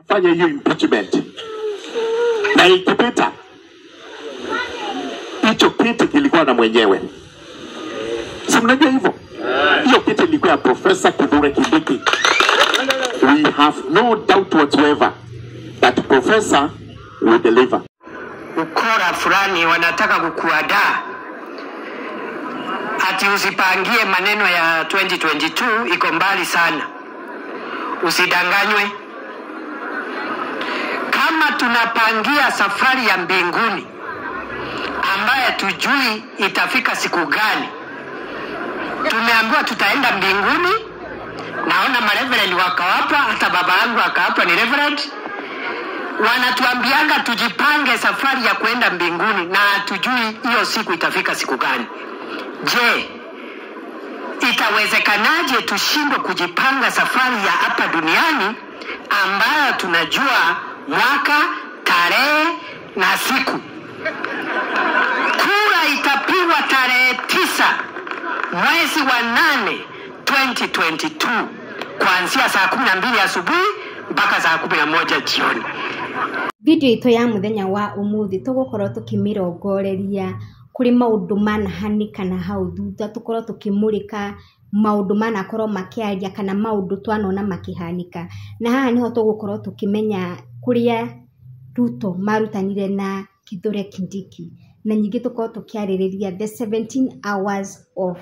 Fanya hiyo impeachment na ikipita, hicho kiti kilikuwa na mwenyewe, si mnajua hivyo? Hiyo kiti ilikuwa ya Professor Kithure Kindiki. We have no doubt whatsoever that Professor will deliver. Ukora fulani wanataka kukuadaa ati usipangie maneno ya 2022 iko mbali sana, usidanganywe. Kama tunapangia safari ya mbinguni ambaye tujui itafika siku gani, tumeambiwa tutaenda mbinguni. Naona mareverend wakawapa, hata baba yangu akawapa ni reverend. Wanatuambianga tujipange safari ya kwenda mbinguni na hatujui hiyo siku itafika siku gani. Je, itawezekanaje tushindwe kujipanga safari ya hapa duniani ambayo tunajua mwaka, tarehe na siku? Kura itapigwa tarehe 9 mwezi wa 8 2022 kuanzia saa 12 asubuhi mpaka saa 11 jioni. Video ito ya muthenya wa umuthi tugukorwo tukimirongoreria kuri maundu manahanika na hau thutha, tukorwo tukimurika maundu manakorwo makiaria kana maundu twanona makihanika, na haha niho tugukorwo tukimenya kuria Ruto marutanire na Kithure Kindiki, na nyingi tukorwo tukiaririria the 17 hours of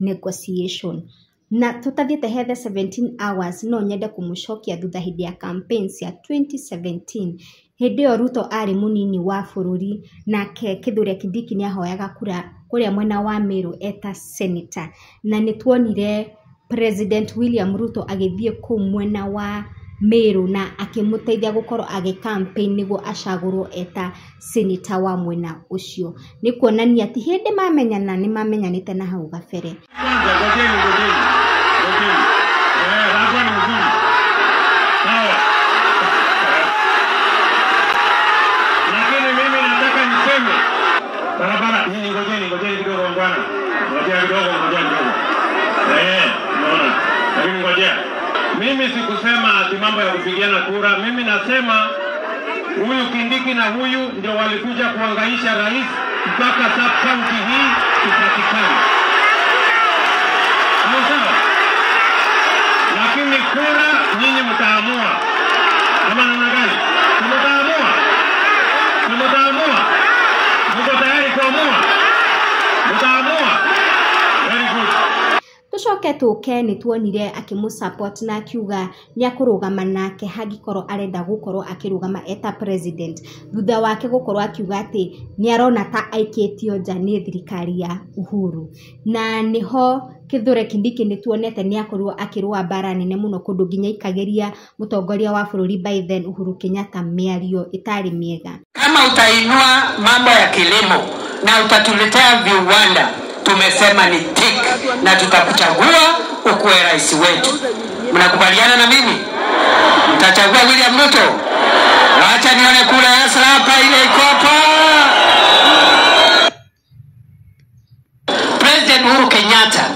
negotiation. Na tutathiete he the 17 hours, no nyende kumucokia thutha hindi ya campaigns ya 2017. Hindi yo Ruto ari munini wa bururi, nake Kithure Kindiki ni ahoyaga kura kuria mwena wa Meru eta senator, na nituonire President William Ruto agithie kuu mwena wa Meru na akimuteithia gukorwo agi campaign niguo acagurwo eta senator wa mwena ucio. Ni kuonania ati hindi mamenyana ni mamenyanite na hau gabere. Lakini mimi nataka niseme barabara nyinyi, ngojeni kidogo bwana. Ngojeni kidogo. Unaona? Lakini ngojea. Mimi sikusema ati mambo ya kupigiana kura. Mimi nasema huyu Kindiki na huyu ndio walikuja kuangaisha rais mpaka sub county hii ipatikane. Sawa? Lakini kura nyinyi mtaamua. Kama namna gani? Mtaamua. Mtaamua. Mko tayari kuamua? Mtaamua. Very good. Tucoke tuke ni tuonire akimu support na akiuga ni akurugama nake hangikorwo arenda gukorwo akirugama eta president, thutha wake gukorwo akiuga ati ni arona ta aikitio nja ni thirikari ya Uhuru. Na niho Kithure Kindiki ni tuonete ni akorirwo akirũa mbara nene muno kundu nginya ikageria mutongoria wa bururi by then Uhuru Kenyatta miario itari miega. Kama utainua mambo ya kilimo na utatuletea viwanda, tumesema ni tik na tutakuchagua ukuwe rais wetu. Mnakubaliana na mimi? Mtachagua William Ruto? Wacha nione kura ya hapa ile iko hapa. President Uhuru Kenyatta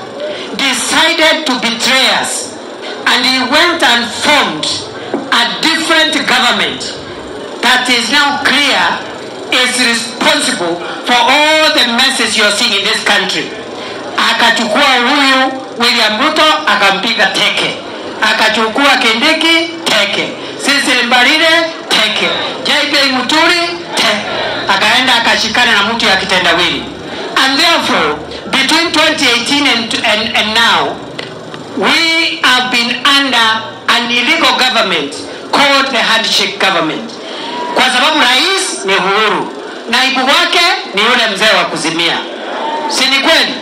decided to betray us and he went and formed a different government that is now clear is responsible for all the messes you are seeing in this country. Akachukua huyu William Ruto akampiga teke, akachukua Kindiki teke, Cecily Mbarire teke, JB Muturi teke, akaenda akashikana na mtu ya kitendawili. And therefore between 2018 and now we have been under an illegal government called the handshake government. Kwa sababu rais ni Uhuru, naibu wake ni yule mzee wa kuzimia. Si ni kweli?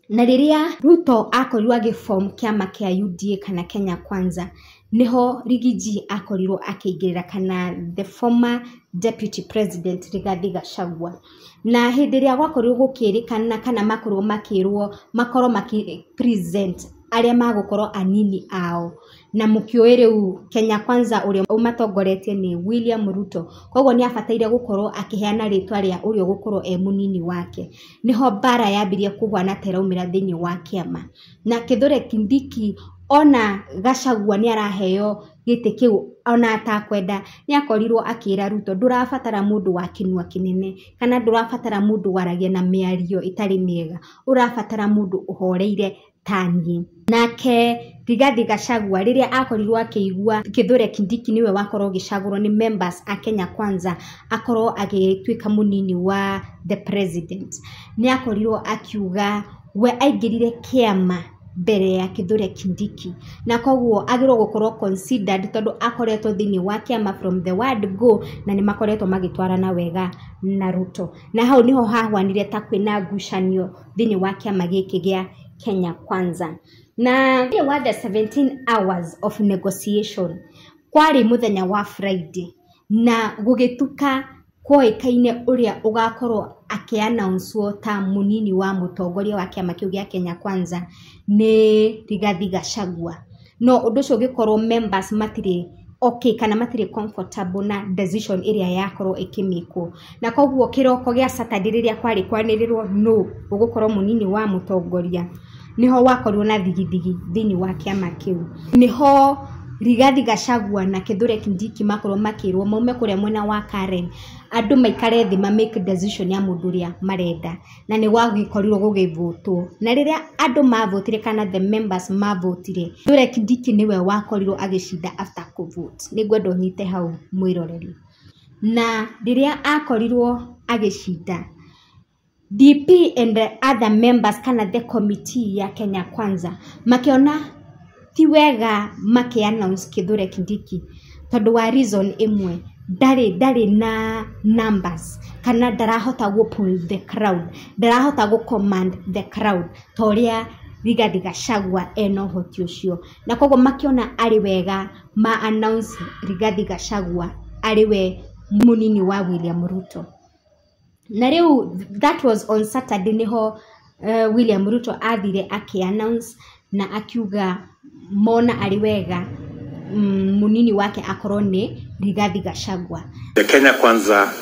Na riria Ruto akorirwo agiform kiama kia UDA kana Kenya Kwanza, niho Rigiji akorirwo akĩingĩrĩra kana the former deputy president Rigathi Gachagua. Na hĩndĩ ĩrĩa gwakorirwo gũkĩrĩkana kana makorirwo makĩrwo makorwo maki present arĩa magũkorwo anini ao, na mũkĩũĩ rĩu Kenya Kwanza ũrĩa ũmatongoretie ni William Ruto, koguo nĩ abataire gũkorwo akĩheana rĩtwa rĩa ũrĩa ũgũkorwo e mũnini wake. Niho mbara yambirie kũhwana ta ĩraumĩra thĩinĩ wa kĩama, na Kithure Kindiki ona Gachagua nĩ araheo gĩtĩ kĩu ona atakwenda, nĩ akorirwo akĩra Ruto ndũrabatara mũndũ wa kĩnua kĩnene kana ndũrabatara mũndũ waragia na mĩario ĩtarĩ mĩega, ũrabatara mũndũ ũhoreire ta niĩ. Nake Rigathi Gachagua rĩrĩa akorirwo akĩigua Kithure Kindiki nĩwe wakorwo agĩcagũrwo nĩ members a Kenya Kwanza akorwo agĩtuĩka mũnini wa the president, nĩ akorirwo akiuga we aingĩrire kĩama mbere ya Kithure Kindiki na koguo agĩrĩirwo gũkorwo considered tondũ akoretwo thĩinĩ wa kĩama from the word go na nĩ makoretwo magĩtwarana wega na Ruto. Na hau niho hahwanire ta kwĩna ngucanio thĩinĩ wa kĩama gĩkĩ gĩa Kenya Kwanza. Na thĩinĩ wa the 17 hours of negotiation kwarĩ mũthenya wa Friday na gũgĩtuka kwoĩkaine ũrĩa ũgakorwo akĩ-announce ta mũnini wa mũtongoria wa kĩama kĩu gĩa Kenya Kwanza nĩ Rigathi Gachagua. No ũndũ ũcio ũgĩkorwo members matirĩ okay kana matirĩ comfortable na decision ĩrĩa yakorwo ĩkĩmĩkwo, na koguo kĩroko gĩa Saturday rĩrĩa kwarĩ kwanĩrĩrwo no ũgũkorwo mũnini wa mũtongoria, niho wakorirwo na thigithigi thĩinĩ wa kĩama kĩu. Niho Rigathi Gachagua na Kithure Kindiki makorwo makĩrwo maume kũrĩa mwena wa Karen, andũ maikare thĩ ma make decision ya mũndũ ũrĩa marenda, na nĩ gwagĩkorirwo gũgĩvotwo. Na rĩrĩa andũ mavotire kana the members mavotire, Kithure Kindiki nĩwe wakorirwo agĩcinda after kũvote. Nĩngwenda ũnyite hau mwĩroreri. Na rĩrĩa akorirwo agĩcinda, DP and the other members kana the committee ya Kenya Kwanza makiona ti wega maki-announce Kithure Kindiki tondũ wa reason ĩmwe, ndarĩ na numbers kana ndarahota gũ pull the crowd, ndarahota gũ command the crowd ta ũrĩa Rigathi Gachagua ena ũhoti ũcio. Na koguo makiona arĩ wega ma announce Rigathi Gachagua arĩ we mũnini wa William Ruto. Na rĩu that was on Saturday niho William Ruto athire akĩ-announce na akiuga mona arĩ wega munini wake akorwo nĩ Rigathi Gachagua. The Kenya Kwanza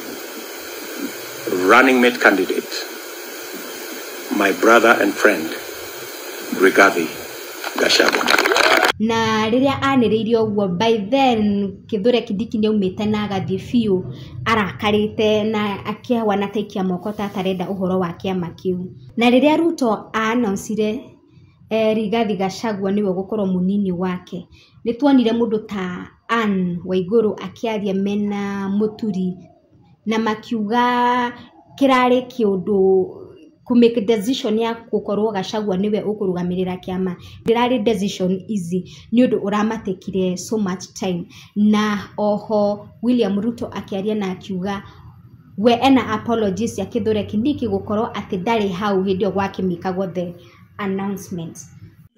running mate candidate, my brother and friend, Rigathi Gachagua. Na rĩrĩa anĩrĩire ũguo, by then Kithure Kindiki nĩaumĩte na agathiĩ biũ arakarĩte na akĩhwana ta aikia moko ta atarenda ũhoro wa kĩama kĩu. Na rĩrĩa Ruto announceire Rigathi Gachagua nĩwe ũgũkorwo mũnini wake, nĩ tuonire mũndũ ta Anne Waigũrũ akĩaria mena Mũturi na makiuga kĩrarĩ kĩũndũ ku make decision ya gũkorwo Gachagua nĩwe ũkũrũgamĩrĩra kĩama ndĩrarĩ decision easy nĩ ũndũ ũramatekire so much time. Na oho William Ruto akĩaria na akiuga we ena apologies ya Kithure Kindiki gũkorwo atĩ ndarĩ hau hĩndĩ ĩyo gwakĩmĩkagwo the announcement.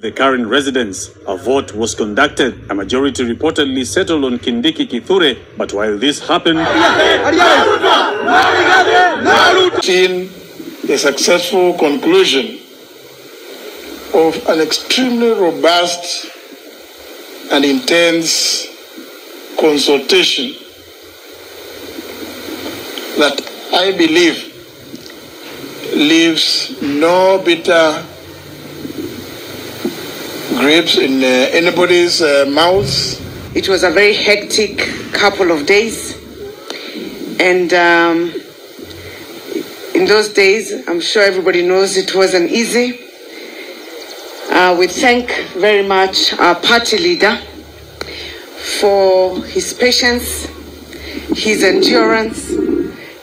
The current residents, a vote was conducted. A majority reportedly settled on Kindiki Kithure, but while this happened, seen the successful conclusion of an extremely robust and intense consultation that I believe leaves no bitter grapes in anybody's mouths. It was a very hectic couple of days, and in those days, I'm sure everybody knows it wasn't easy. We thank very much our party leader for his patience, his endurance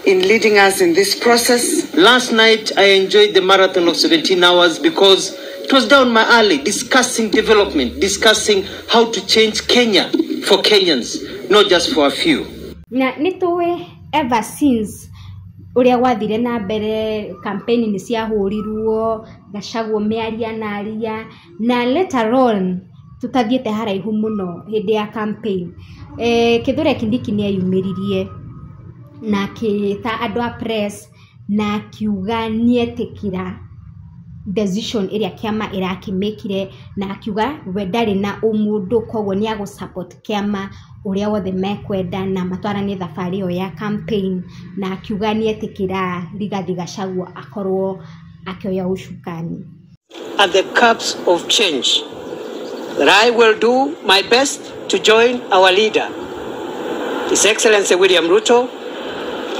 in leading us in this process. Last night, I enjoyed the marathon of 17 hours because it was down my alley, discussing development, discussing how to change Kenya for Kenyans, not just for a few. Na nĩtũĩ ever since ũrĩa gwathire na mbere campaign nĩ ciahũrirwo, Gachagua mĩaria na aria, na later on tutathiĩte haraihu mũno hĩndĩ ya campaign, Kithure Kindiki nĩ eyumĩririe na akĩĩta andũ a press na akiuga nĩetĩkĩra decision ĩrĩa kĩama ĩrakĩmĩkire, na akiuga we ndarĩ na ũmũndũ koguo nĩ agũ support kĩama ũrĩa wothe mekwenda na matwarane thabarĩ ĩyo ya campaign, na akiuga nĩetĩkĩra Rigathi Gachagua akorwo akĩoya ũcukani. At the cusp of change, that I will do my best to join our leader, His Excellency William Ruto,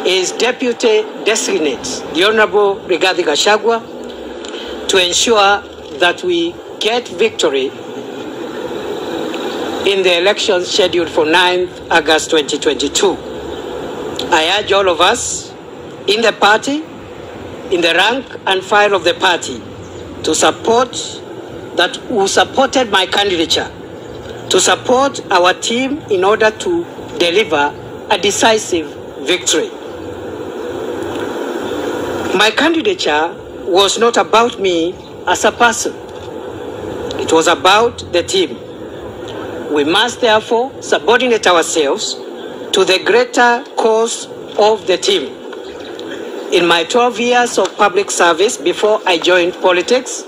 his deputy designate, the Honorable Rigathi Gachagua, to ensure that we get victory in the elections scheduled for 9th August 2022. I urge all of us in the party, in the rank and file of the party, to support that who supported my candidature, to support our team in order to deliver a decisive victory. My candidature was not about me as a person. It was about the team. We must therefore subordinate ourselves to the greater cause of the team. In my 12 years of public service before I joined politics,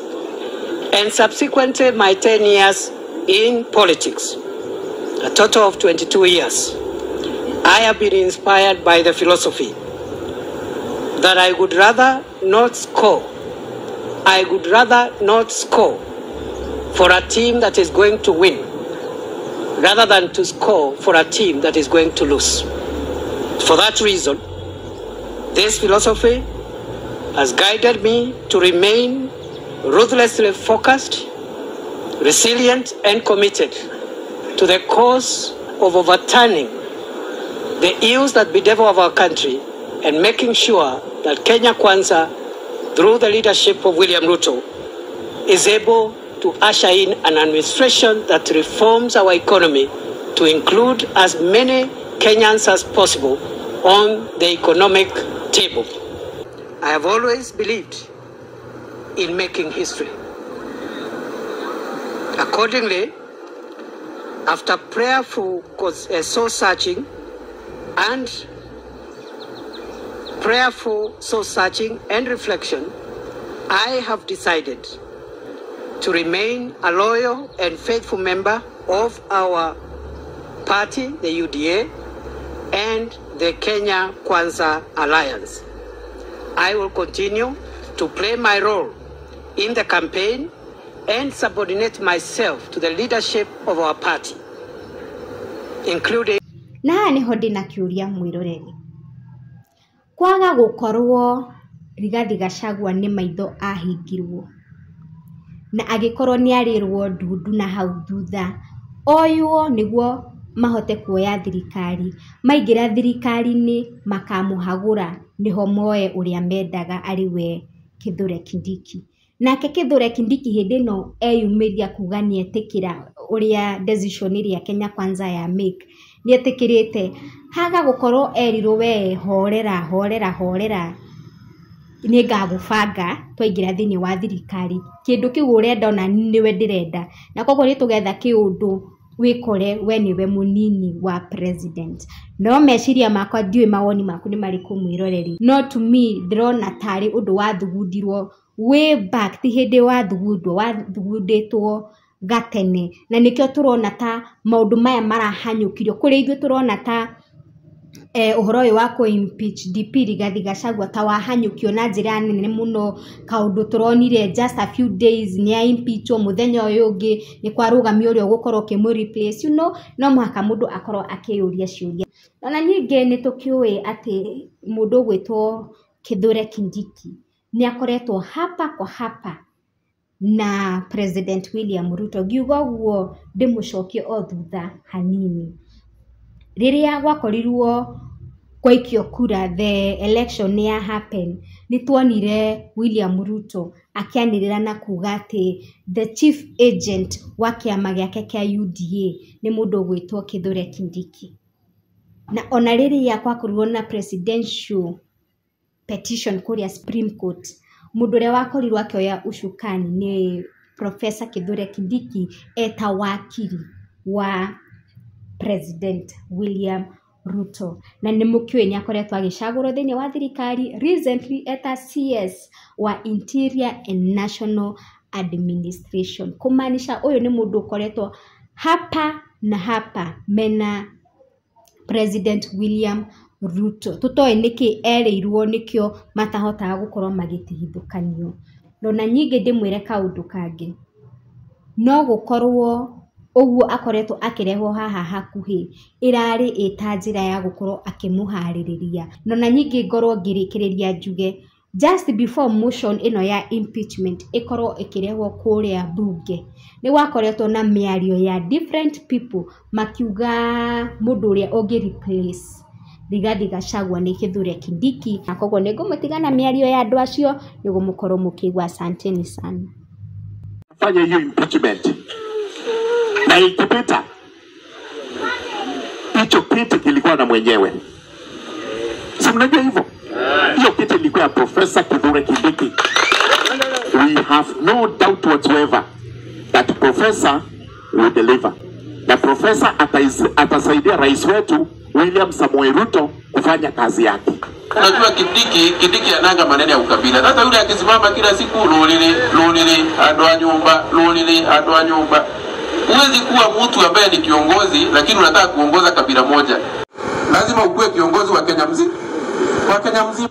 and subsequently my 10 years in politics, a total of 22 years, I have been inspired by the philosophy that I would rather not score. I would rather not score for a team that is going to win rather than to score for a team that is going to lose. For that reason, this philosophy has guided me to remain ruthlessly focused, resilient, and committed to the cause of overturning the ills that bedevil our country and making sure that Kenya Kwanza, through the leadership of William Ruto, is able to usher in an administration that reforms our economy to include as many Kenyans as possible on the economic table. I have always believed in making history. Accordingly, after prayerful soul searching and reflection, I have decided to remain a loyal and faithful member of our party, the UDA, and the Kenya Kwanza Alliance. I will continue to play my role in the campaign and subordinate myself to the leadership of our party, including. Na haha niho ndĩna kĩũria mwĩroreri. Kwaga gũkorwo Rigathi Gachagua nĩ maitho ahingirwo na agĩkorwo nĩ arĩrwo ndundu na hau thutha oywo nĩguo mahote kuoya thirikari, maingĩra thirikari-inĩ makamũhagũra nĩho moe ũrĩa mendaga arĩ we Kithure Kindiki. Nake Kithure Kindiki hĩndĩ ĩno eyumĩria kuga nĩetĩkĩra ũrĩa decision ĩrĩa Kenya Kwanza ya make nĩetĩkĩrĩte, haga gũkorwo erirwo we horera horera horera nĩngagũbanga twaingĩra thĩinĩ wa thirikari, kĩndũ kĩu ũrenda ona nĩwe ndĩrenda, na koguo nĩtũgetha kĩũndũ wĩkore we nĩwe mũnini wa president. No meciria makwa ndiũĩ mawoni maku nĩ marĩkũ mwĩroreri, no to me ndĩrona tarĩ ũndũ wathugundirwo way back, ti hĩndĩ wathugundwo, wathugundĩtwo gatene, na nĩkĩo tũrona ta maũndũ maya marahanyũkirio kũrĩ ithuĩ tũrona ta ũhoro ũyũ wa kũ impeach DP Rigathi Gachagua ta wahanyũkio na njĩra nene mũno, kaũndũ tũronire just a few days nĩ a impeachwo, mũthenya ũyũ ũngĩ nĩ kwarũgamio ũrĩa ũgũkorwo ũkĩmũ replace, you know, no mũhaka mũndũ akorwo akĩyũria ciũria. Ona ningĩ nĩ tũkĩũĩ atĩ mũndũ ũgwĩtwo Kithure Kindiki nĩ akoretwo hapa kwa hapa na President William Ruto. Ngiuga ũguo ndĩmũcokie o thutha hanini, rĩrĩa gwakorirwo gwaikio kura, the election nĩ ya happen, nĩ tuonire William Ruto akĩanĩrĩra na kuga atĩ the chief agent wa kĩama gĩake kĩa UDA nĩ mũndũ ũgwĩtwo Kithure Kindiki. Na ona rĩrĩa gwakorirwo na presidential petition kũrĩa Supreme Court, mũndũ ũrĩa wakorirwo akĩoya ucukani nĩ Professor Kithure Kindiki eta wakiri wa President William Ruto. Na nĩ mũkĩũĩ nĩ akoretwo agĩcagũrwo thĩinĩ wa thirikari recently eta CS wa Interior and National Administration, kũmaanisha ũyũ nĩ mũndũ ũkoretwo hapa na hapa mena President William Ruto. Tũtoĩ nĩkĩ erĩirwo nĩkĩo matahotaga gũkorwo magĩtigithũkanio. Na ona nyingĩ ndĩmwĩre kaũndũ kangĩ, No gũkorwo ũguo akoretwo akĩrehwo haha hakuhĩ ĩrarĩ ĩta njĩra ya gũkorwo akĩmũharĩrĩria. No na nyingĩ ngorwo ngĩrĩkĩrĩria njuge just before motion ĩno ya impeachment ĩkorwo ĩkĩrehwo kũrĩa bunge, nĩ gwakoretwo na mĩario ya different people makiuga mũndũ ũrĩa ũngĩ replace Rigathi Gachagua nĩ Kithure Kindiki. Na koguo nĩ ngũmũtiga na mĩario ya andũ acio nĩguo mũkorwo mũkĩigua. Asanteni sana. Fanya hiyo impeachment na ikipita, hicho kiti kilikuwa na mwenyewe, si mnajua hivyo? Hiyo kiti ilikuwa ya Profesa Kithure Kindiki. We have no doubt whatsoever that Professor will deliver, na Profesa atasaidia rais wetu William Samoei Ruto kufanya kazi yake. Unajua Kindiki ananga maneno ya ukabila. Sasa yule akisimama kila siku lolele lolele andoa nyumba lolele andoa nyumba. Huwezi kuwa mtu ambaye ni kiongozi lakini unataka kuongoza kabila moja. Lazima ukuwe kiongozi wa Kenya mzima. Wa Kenya mzima.